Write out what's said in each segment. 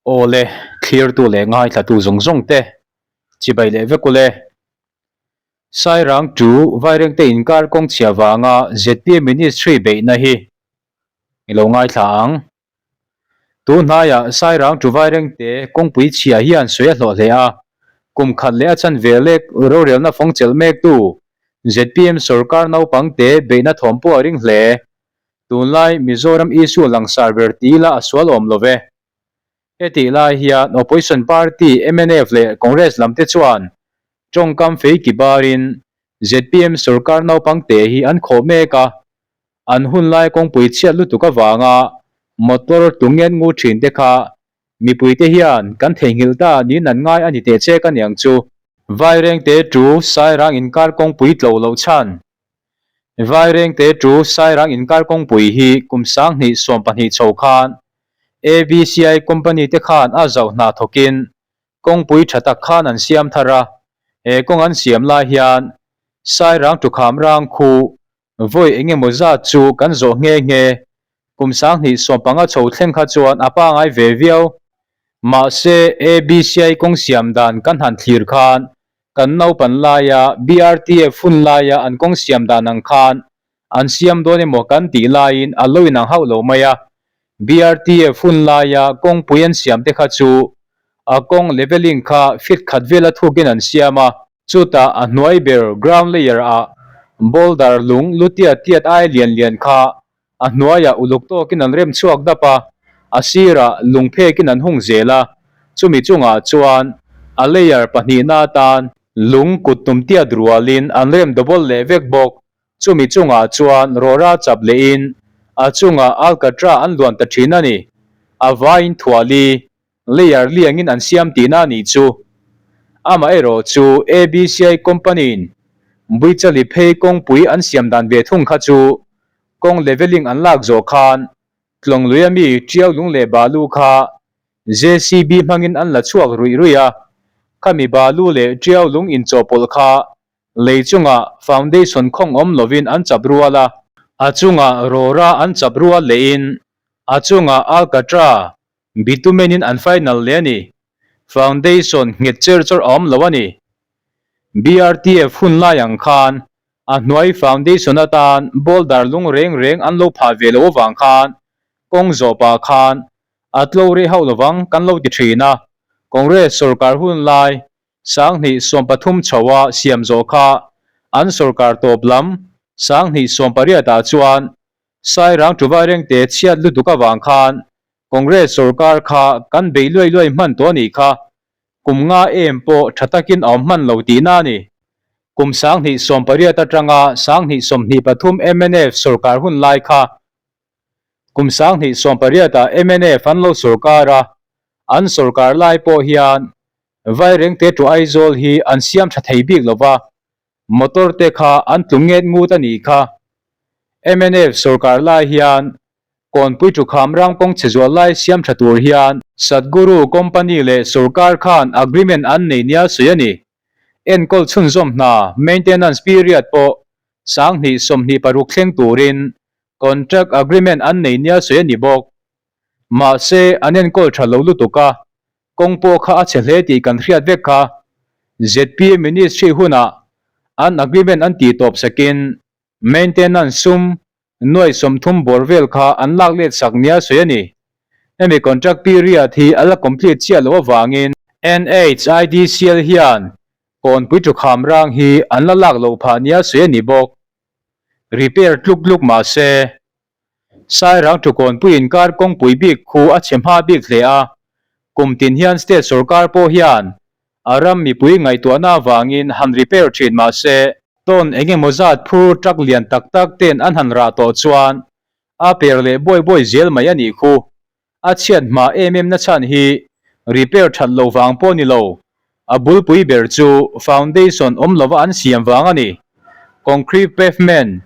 Aw le, thlirtu leh ngaithlatu zawng zawng te chibai leh vek ule. Sairang tu Vairengte inkar kawng chhia vanga zpm Ministry beihna hi i lo ngaithla ang. Tun hnaiah Sairang tu Vairengte kawngpui chhia hian sawi a hlawh hle a, kum khat leh a chan ve lek rorelna fawng chelh mektu zpm sorkar naupangte beihna thawm pawh a ring hle. Tunlai Mizoram issue langsar ber ti ila a sual awm lo ve. Hetih lai hian Opposition party mnf leh Congress lam te chuan tawngkam fei ki barin zpm sorkar naupang te hi an khawh mek a, an hunlai kawngpui chhiat lutuk avanga motor tlu ngen ngu thin te kha mipui te hian kan theihnghilh ta niin an ngai a ni teh chek aniang chu. Vairengte tu Sairang inkar kawngpui tlo loh chhan Vairengte tu Sairang inkar kawngpui hi kum 2012 chho khan ABCI company te khan a zauh hna thawkin kawngpui tha tak khan an siam thar a, he kawng an siam lai hian Sairang tukham rang khu vawi eng emaw zat chu kan zawh nghe nghe. Kum 2015 chho thleng kha chuan a pangai ve viau. Mahse ABCI kawng siam dan kan han thlir khan Kan naupan laia BRTF hun laia an kawng siam dan ang khan an siam dawn emaw kan tih laiin a lo inang hauh lo mai a. BRTF hun laia kawngpui an siam te kha chu a kawng leveling kha feet khat vela thukin an siam a, chutah a hnuai ber ground layer ah boulder lung lu tiat tiat ai lian lian kha A hnuaiah uluk tawkin an rem chhuak dap a, a sirah lung phekin an hung zel a, chumi chungah chuan a layer pahnihna atan lung kut tum tiat rualin an rem double leh vek bawk, chumi chungah chuan rawra chap lehin a chungah alkatra an luan ta thin a ni. A vaiin thuali layer liangin an siam tihna a nih chu. Amaherawh chu ABCI company-in Buichali phei kawngpui an siam dan ve thung kha chu kawng leveling an lak zawh khan Tlawngluia mi Tiau lung leh balu kha JCB hmangin an la chhuak ruih ruih a, khami balu leh Tiau lung inchawhpawlh kha lei chungah foundation khawng awm lovin an chap rual a, a chungah rawra an chap rual lehin a chungah alkatra Bitumen in an final leh a ni. Foundation nghet cher chawr a awm lo a ni. BRTF hun lai ang khan a hnuai foundation atan boulder lung reng reng an lo phah ve loh avang khan kawng zawh pah khan a tlo rei hauh lovang kan lo ti thin a. Congress sorkar hun lai 2013 chhoa siam zawh kha an sorkar tawp lam 2018 ah chuan Sairang Tuvairengte chhiat lutuk avang khan Congress sorkar kha kan bei luai luai hman tawh a nih kha. Kum nga em pawh tha takin a awm hman lo tihna a ni. Kum 2018 atanga 2023 mnf sorkar hun lai kha kum 2018 ah mnf an lo sorkar a, an sorkar lai pawh hian Vairengte to Aizawl hi an siam tha thei bik lova, motor te kha an tlu nget ngut a nih kha. Mnf sorkar lai hian Kawnpui Thukham ram kawng chhe zual lai siam tha tur hian Satguru company leh sorkar khan agreement an nei nia sawi a ni. Enkawl chhunzawm hna, maintenance period, pawh 2026 thleng turin contract agreement an nei nia sawi a ni bawk. Mahse, an enkawl tha lo lutuk a, kawng pawh kha a chhe hle tih kan hriat vek kha. Zpm ministry hunah an agreement an tih tawp sakin maintenance sum Nuai 30 bawr vel kha an lak let sak nia sawi a ni. Hemi contract period hi a la complete chiah loh avangin NHIDCL hian Kawnpui Thukham rang hi an la lak loh phah nia sawi a ni bawk. Repair tluk tluk mah se, Sairang Thukawnpui inkar kawngpui bik khu a chhe hma bik hle a, kum tin hian state sorkar pawh hian A ram mipui ngaihtuahna avangin han repair thin mah se, tawn eng emaw zat phur truck lian tak tak ten an han rah tawh chuan a per leh buai buai zel mai a nih khu. A chhiat hma em em na chhan hi repair that lo vang pawh ni lo, a bulpui ber chu foundation awm lova an siam vang a ni. Concrete pavement,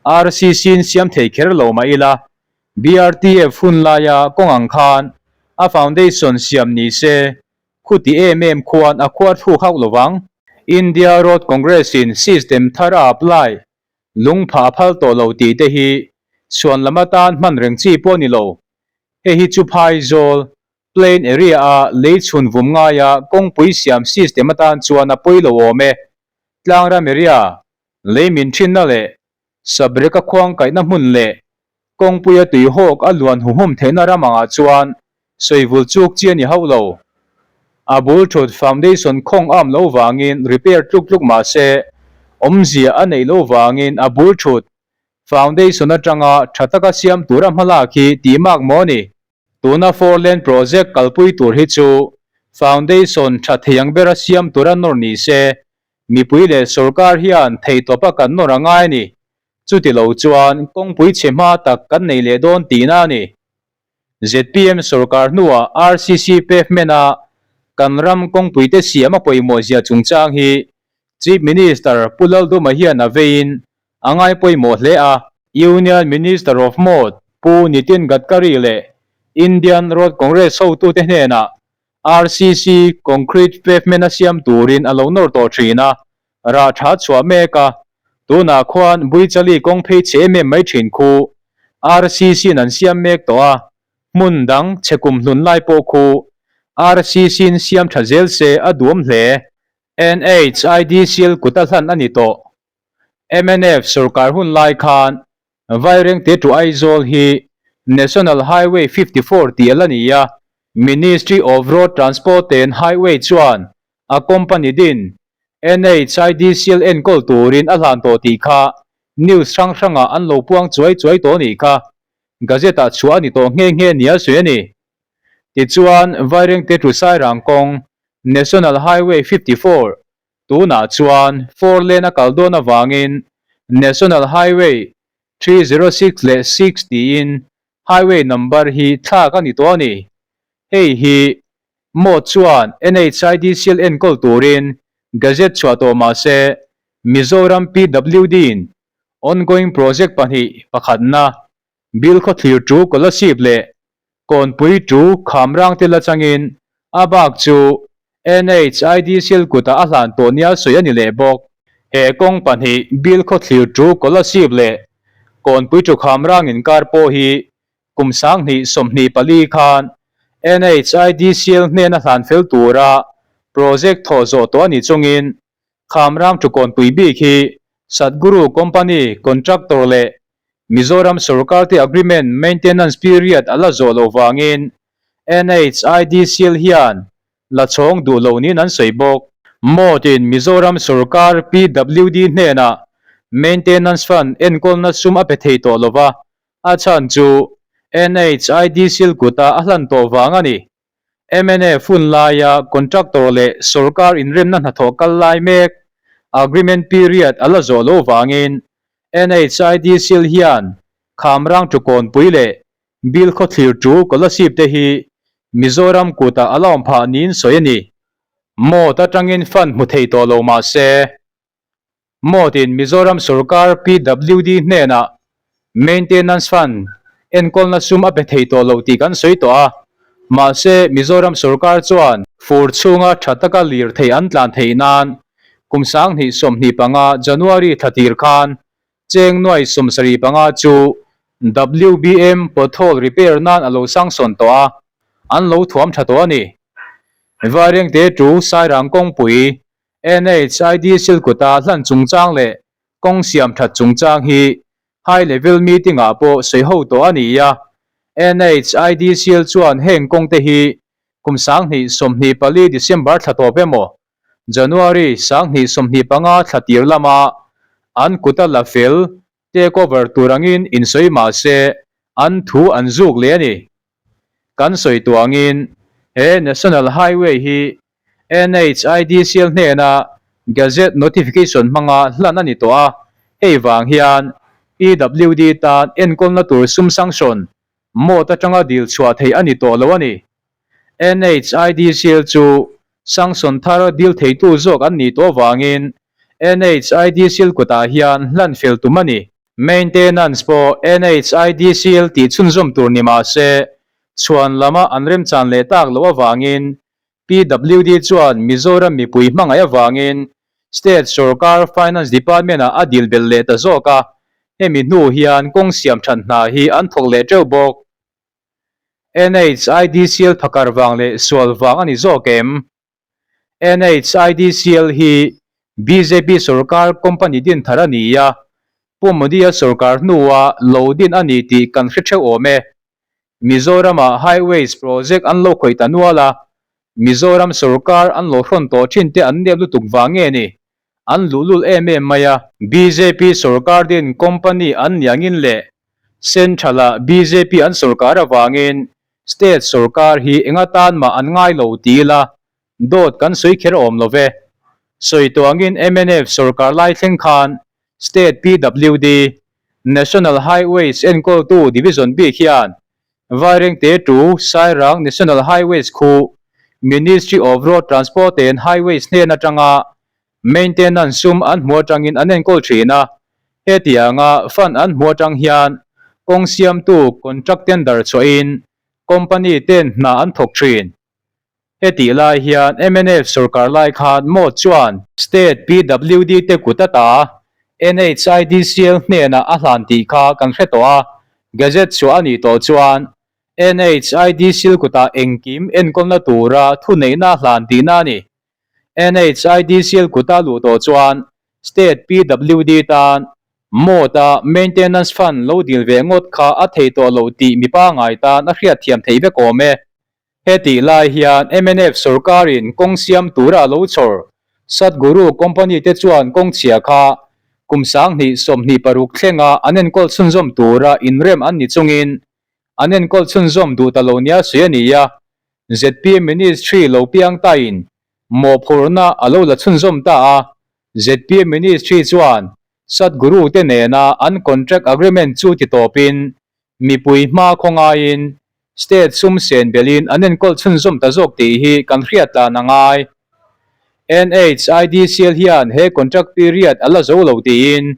RCC in siam thei kher lo mah ila, BRTF hun laia kawng ang khan a foundation siam ni se Khuti em em khuan a khuar thluk hauh lovang. India Road Congress in system thar a apply lungpha a phal tawh lo tih te hi chhuan lam atan hman reng chi pawh ni lo. Hei hi chu phai zawl. Plain area-a lei chhun vum ngaia kawngpui siam system atan chuan a pawi lo awm e. Tlangram area, lei min thinna leh sabreka khuang kaihna hmun leh kawngpuia tuihawk a luan huhum theihna ram angah chuan sawivul chuk chi a ni hauh lo. A bul thut foundation khawng am lo vangin repair tluk tluk mah se, awmzia a neih lo vangin a bul thut foundation atanga tha taka siam tura hmalak hi tih mak maw ni? Tuna Four Lane Project kalpui tur hi chu foundation tha thei ang bera siam tura nawr ni se, mipui leh sorkar hian theihtawpa kan nawr a ngai a ni. Chuti lo chuan kawngpui chhe hma tak kan nei leh dawn tihna a ni. Zpm sorkar hnuah RCC pavement-a kan ram kawngpuite siam a pawimawh zia chungchang hi Chief Minister Pu Lalduma hian a veiin a ngai pawimawh hle a. Union Minister of Mode Pu Nitin Gadkari leh Indian Road Congress hotute hnenah RCC concrete pavement a siam turin a lo nawr tawh thin a, rah tha chhuah mek a, tunah khuan Buichali kawng phei chhe em em mai thin khu RCC in an siam mek tawh a, hmun dang chhe kum hlun lai pawh khu RCC in siam tha zel se a duam hle. NHIDCL kut a hlan a ni tawh. Mnf sorkar hun lai khan Vairengte to Aizawl hi National Highway 54 tih a la ni a, Ministry of Road Transport and Highway chuan a company din NHIDCL enkawl turin a hlan tawh tih kha news hrang hrangah an lo puang chuai chuai tawh nih kha Gazette-ah chhuah a ni tawh nghe nghe nia sawi a ni. Tichuan Vairengte to Sairang kawng National Highway 54 Tunah chuan four lane a kal dawn avangin National Highway 306 leh 6 tiin highway number hi thlak a ni tawh a ni. Hei hi Mawt chuan NHIDCL enkawl turin gazette chhuah tawh mah se Mizoram PWD-in ongoing project pahnih pakhatna Bilkhawthlir tu Kolasib leh Kawnpui tu Khamrang te la changin a bak chu NHIDCL kutah a hlan tawh nia sawi a ni leh bawk. He kawng pahnih Bilkhawthlir tu Kolasib leh Kawnpui tu Khamrang inkar pawh hi kum 2024 khan NHIDCL hnena hlan fel tura project thawh zawh tawh a ni chungin Khamrang tu Kawnpui bik hi Satguru Company contractor leh Mizoram sorkar te agreement maintenance period a la zawh loh vangin NHIDCL hian la chhawng duh lo niin an sawi bawk. Mawt-in Mizoram sorkar PWD hnenah maintenance fund enkawlna sum a pe thei tawh lo va, a chhan chu NHIDCL kutah a hlan tawh vang a ni. Mnf hun laia contractor leh sorkar inremna hnathawh kal lai mek agreement period a la zawh loh vangin NHIDCL hian Khamrang Tukawnpui leh Bilkhawthlir Tu Kolasib te hi Mizoram kutah a la awm phah niin sawi a ni. Mawt atangin fund hmu thei tawh lo mah se, Mawtin Mizoram sorkar PWD hnenah Maintenance Fund enkawlna sum a pe thei tawh lo tih kan sawi tawh a, mahse Mizoram sorkar chuan fur chhunga tha taka lirthei an tlan theih nan kum 2025 January thla tir khan cheng nuai 75 chu WBM pothole repair nan a lo sanction tawh a, an lo thuam tha tawh a ni. Vairengte tu Sairang kawngpui NHIDCL kuta hlan chungchang leh kawng siam that chungchang hi High Level Meeting ah pawh sawi ho tawh a ni a. NHIDCL chuan heng kawng te hi kum 2024 December thla tawp emaw January 2025 thla tir lama an kuta la fel take over tur angin insawi mah se an thu an zuk leh a ni. Kan sawi tawh angin he National Highway hi NHIDCL hnena Gazette Notification hmanga hlan a ni tawh a, hei vang hian PWD tan enkawlna tur sum sanction mawt atanga dil chhuah theih a ni tawh lo a ni. NHIDCL chu sanction thar dil theitu zawk an nih tawh avangin NHIDCL kutah hian hlan fel tum a ni. Maintenance pawh NHIDCL tih chhunzawm tur ni mah se, chhuan lama an remchan leh tak loh avangin PWD chuan Mizoram mipui hmangaih avangin State sorkar Finance Department-ah a dil belh leh ta zawk a, hemi hnu hian kawng siam that hna hi an thawk leh teuh bawk. NHIDCL phakar vang leh sual vang a ni zawk em? NHIDCL hi bjp sorkar company din thar a ni a, Pu Modi-a sorkar hnua lo din a ni tih kan hre theuh awm e. Mizoram-ah Highways project an lo khawih ta nual a, Mizoram sorkar an lo hrawn tawh thin te an nep lutuk vang nge ni? An luhlul em em mai a. Bjp sorkar din company an niangin leh Central-ah bjp an sorkar avangin State sorkar hi eng atan mah an ngai lo ti ila dawt kan sawi kher awm lo ve. Sawi tuangin mnf sorkar lai thleng khan State PWD, National Highways enkawltu Division bik hian Vairengte to Sairang National Highways khu Ministry of Road Transport and Highways hnen atanga maintenance sum an hmu atangin an enkawl thin a. Hetianga fund an hmu atang hian kawng siamtu contract tender chhuahin company ten hna an thawk thin. Hetih lai hian mnf sorkar lai khan Mawt chuan State PWD te kut ata NHIDCL hnenah a hlan tih kha kan hre tawh a, Gazette chhuah a nih tawh chuan NHIDCL kutah engkim enkawlna tura thuneihna a hlan tihna a ni. NHIDCL kuta luh tawh chuan State PWD tan Mawt-a Maintenance Fund lo dil ve ngawt kha a thei tawh loh tih mi pangngai tan a hriatthiam theih vek awm e. Hetih lai hian mnf sorkarin kawng siam tura a lo chhawr Satguru company te chuan kawng chhia kha kum 2026 thlenga an enkawl chhunzawm tura inrem an ni chungin an enkawl chhunzawm duh ta lo nia sawi a ni a, zpm ministry lo piang tain mawhphurhna a lo la chhunzawm ta a, zpm ministry chuan Satguru te nena an contract agreement chu ti tawpin mipui hma khawngaiin State sum sen belhin an enkawl chhunzawm ta zawk tih hi kan hriat tlan a ngai. NHIDCL hian he contract period a la zo lo tiin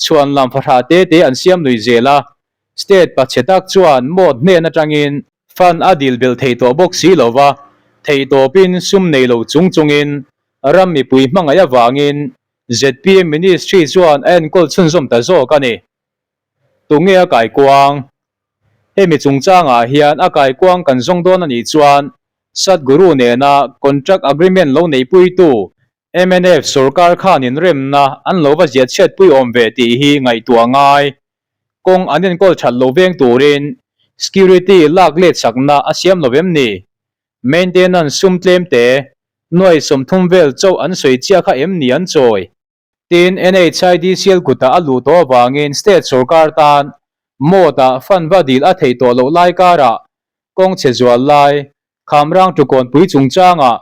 chhuan lam fahrah te te an siam lui zel a, State pachhe tak chuan mawt hnen atangin fund a dil belh thei tawh bawk si lo va, theihtawpin sum nei lo chung chungin ram mipui hmangaih avangin zpm Ministry chuan a enkawl chhunzawm ta zawk a ni. Tunge a kaikuang? Hemi chungchangah hian a kaikuang kan zawng dawn a nih chuan Sadhguru nena contract agreement lo neipuitu mnf sorkar khan inremna an lo va ziah chhiatpui awm ve tih hi ngaihtuah ngai. Kawng an enkawl that lo veng turin security lak let sakna a siam lo em ni? Maintenance sum tlem te nuai 30 vel chauh an sawi chiah kha em ni an chawi? Tin, NHIDCL kutah a luh tawh avangin state sorkar tan mawt-ah fund va dil a theih tawh loh lai karah kawng chhe zual lai Khamrang Tukawnpui chungchangah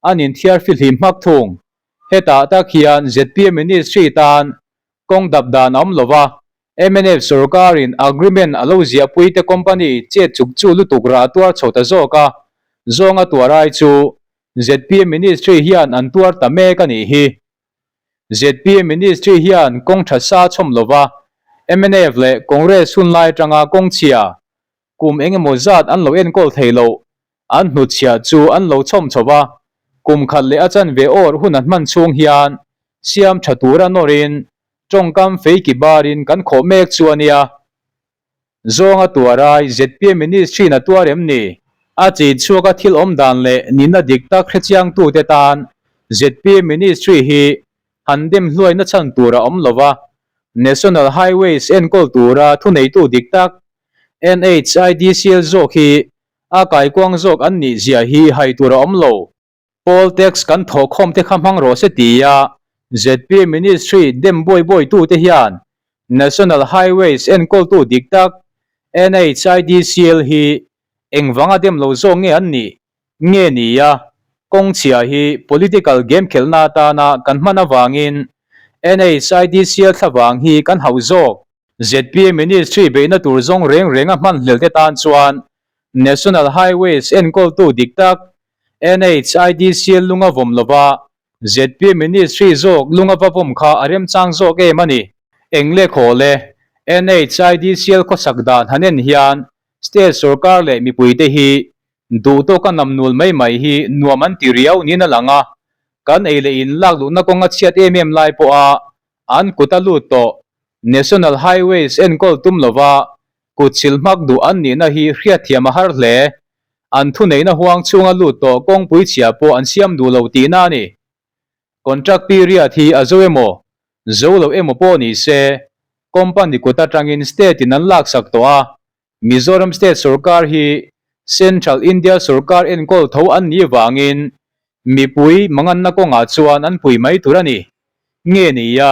an inthiar fihlim hmak thung. Hetah tak hian zpm Ministry tan kawng dap dan a awm lo va, mnf sorkarin agreement a lo ziahpui te company chet chuk chu lutuk rah a tuar chho ta zawk a, zawnga tuar ai chu zpm Ministry hian an tuar ta mek a nih hi. Zpm Ministry hian kawng tha sa chhawm lova mnf leh Congress hun lai atanga kawng chhia kum eng emaw zat an lo enkawl thei loh an hnutchhiah chu an lo chhawm chho va, kum khat leh a chanve awr hun an hman chhung hian siam tha tura nawrin tawngkam fei ki barin kan khawh mek chu a nia. Zawnga tuar ai zpm Ministry-in a tuar em ni? A chi chhuaka thil awm dan leh nihna dik tak hrechiangtute tan zpm Ministry hi han dem hluaina chhan tur a awm lo va, National Highways enkawl tura thuneitu dik tak NHIDCL zawk hi a kaikuang zawk an nih zia hi hai tur a awm lo. Poll tax kan thawhkhawm te kha hmang rawh se tia zpm Ministry dem buai buai tu te hian National Highways enkawltu dik tak NHIDCL hi engvanga dem lo zawk nge an nih nge nia kawng chhia hi political game khelhna atana kan hman avangin NHIDCL thlavang hi kan hauh zawk. Zpm Ministry beihna tur zawng reng renga hmanhlel te tan chuan National Highways enkawltu dik tak NHIDCL lunga vawm lova zpm Ministry zawk lunga va vawm kha a remchang zawk em a ni. Eng le khaw le, NHIDCL khawsak dan han en hian State sorkar leh mipuite hi duh tawka namnul mai mai hi nuam an ti riau niin a lang a, kan ei leh in lak luhna kawng a chhiat em em lai pawha an kut a lut tawh National Highways enkawl tum lova. Kut chil hmak duh an nihna hi hriatthiam a har hle. An thuneihna huang chhunga lut tawh kawngpui chhia pawh an siam duh lo tihna a ni. Contract period hi a zo emaw, zo lo emaw pawh ni se, company kut atangin state in an laksak tawh a, Mizoram state sorkar hi Central India sorkar enkawl tho an nih vangin mipui manganna kawngah chuan an pui mai tur a ni. Nge ni a,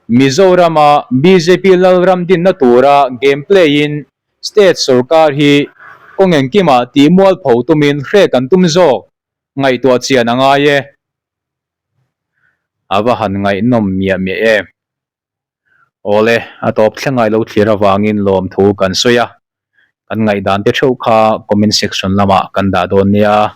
Mizorama bjp lalram dinna tura game play in state sorkar hi kawng engkimah tih mualpho tumin hrek an tum zawk ngaihtuah chian a ngai e. A va han ngaihnawm miah miah em. Awle, a tawp thleng ngai lo thlir avangin lawmthu kan sawi a, kan ngaihdan te theuh kha comment section lamah kan dah dawn nia.